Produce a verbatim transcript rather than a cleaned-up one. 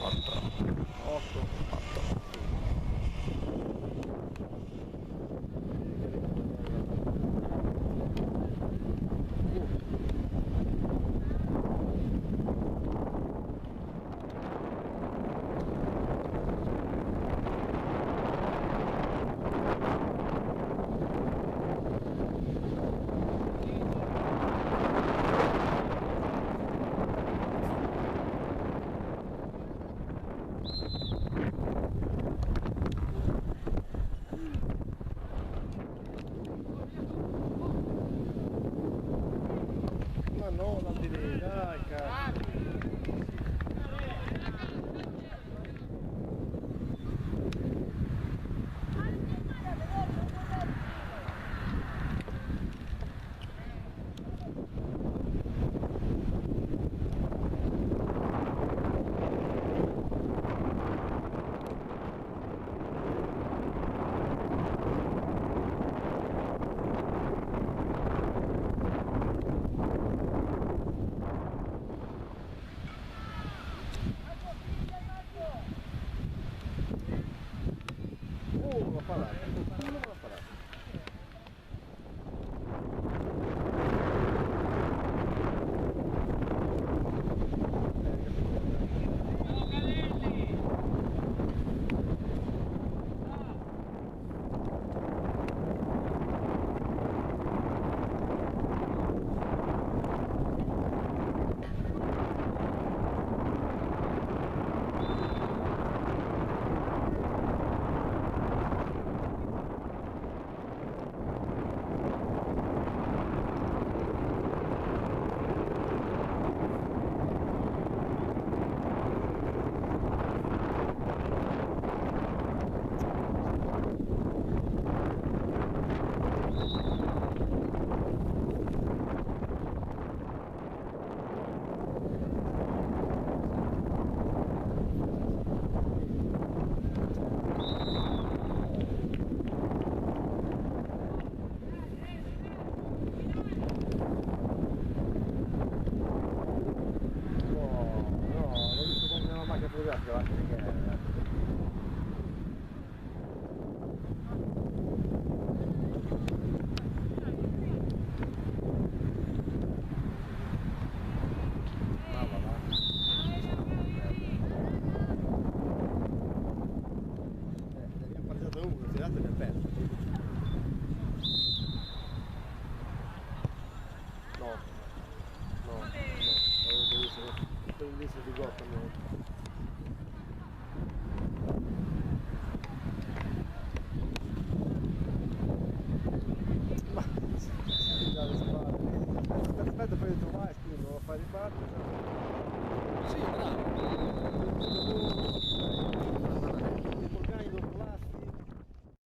Otto. Otto. Otto. Ma no, no ti vedi, dai, cazzo. Oh, la parata, qualcuno la parata. No, no, no go visto come la machina fotografica, basta che... Eh, ne abbiamo pareggiato uno, se l'altro ne ha perso. No. No, no, no, no, no, no, no, no, no, no, no. Ma, sì, dai, sbagli. Aspetta, aspetta, poi devo trovare, scusa, devo fare ribattere. Sì, bravo.